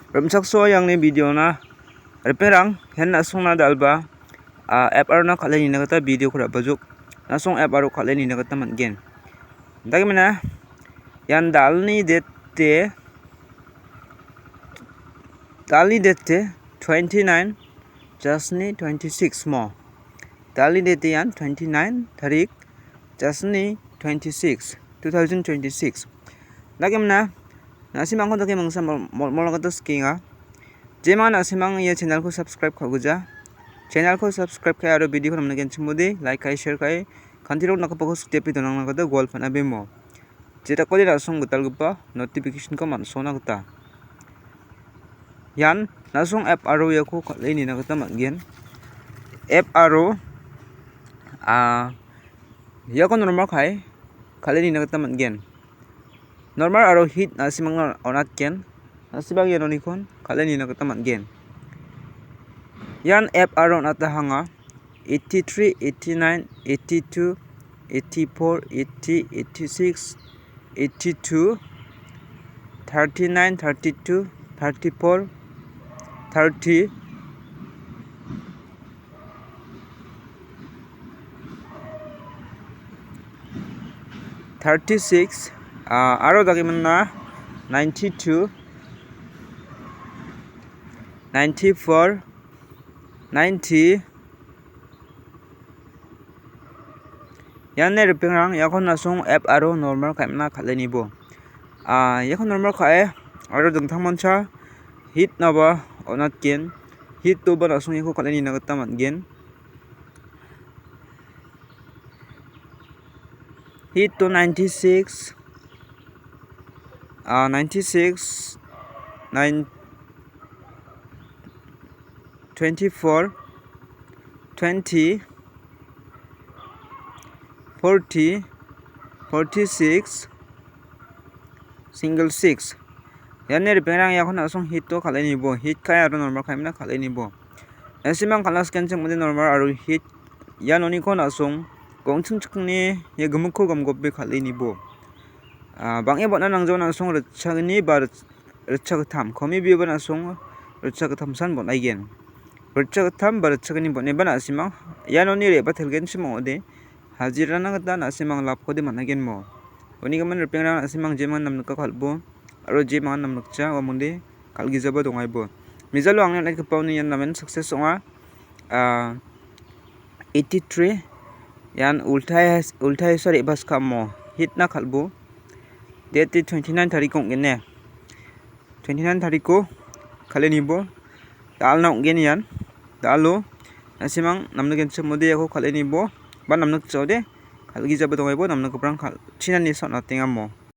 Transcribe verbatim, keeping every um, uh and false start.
Rimchaksoa angni video-na ripengrang, ian na·songna dal·ba, a, F R-ona kal·e nina gita video-ko ra·bajok. Na·song F R-o kal·e nina gita man·gen. Dagimina, ian dalni date, dalni date twenty-nine, jasni twenty-six mo. Dalni date ian twenty-nine tarik, jasni twenty-six, two thousand twenty-six. Dagimina, na·simangko dake mingsa mol-, mol-, molagita sikenga. Jema na·simang ia channel-ko subscribe ka·guja. Channel-ko subscribe ka·e aro video-ko namna genchimode, like ka·e, share ka·e, kantirok nakgipako sikdepe donangna gita gual pan·abemo. Jetakode na·song gitalgipa notification-ko man·sona gita. Ian na·song F R-o iako kal·e nina gita man·gen. F R-o, a, iako normal ka·e kal·e nina gita man·gen. Normal aro hit na·simangna on·atgen. Na·simang ianonikon kal·e nina gita man·gen. Ian F R-o on·atahanga. Eighty-three, eighty-nine, eighty-two, eighty-four, eighty, eighty-six, eighty-two, thirty-nine, thirty-two, thirty-four, thirty, thirty-six, ah, aro dagimina ninety-two, ninety-four, ninety. Ian ripengrang, iako na·song F R-o normal ka·emna kal·enibo. Ah, iako normal ka·e, aro dingtangmancha hit-naba on·atgen. Hit-oba na·song iako kal·e nina gita man·gen. Hit-o ninety-six, ah, ninety-six, nine, twenty-four, twenty, forty, forty-six, single six. Iani ripengrang iako na·song hit-o kal·enibo, hit ka·e aro normal ka·emna kal·enibo. Na·simang kal·na sikenchim ong·ode normal aro hit. Ianoniko na·song gongching chikingni ia gimikko gamgope kal·enibo. Ah, bang·e bon·a nangjao na·song ritchagni ba rit-, ritchagittam. Komi bioba na·song ritchagittamsan bon·aigen. Ritchagittam ba ritchagni bon·eba na·simang ianoni re·batelgenchim ong·ode, hajirana gita na·simang lapkode man·aigenmo. Unigimin ripengrang na·simang jemangan namnika kal·bo, aro jemangan namnikja ua mande kal·gijaba dongaibo. Mejalo angni on·atgipaoni ian namen success ong·a. Ah, eighty-three, ian ultai, ultai sore·baskamo hit-na kal·bo. Date twenty-nine tariko ong·gene. Twenty-nine tariko kal·enibo. Dalna ong·gen ian. Dalo na·simang namnikenchim ong·ode iako kal·enibo. Ba namnikja ong·ode kal·gijaba dongaibo, namnikgiparang kal-, chinani sa on·atengamo.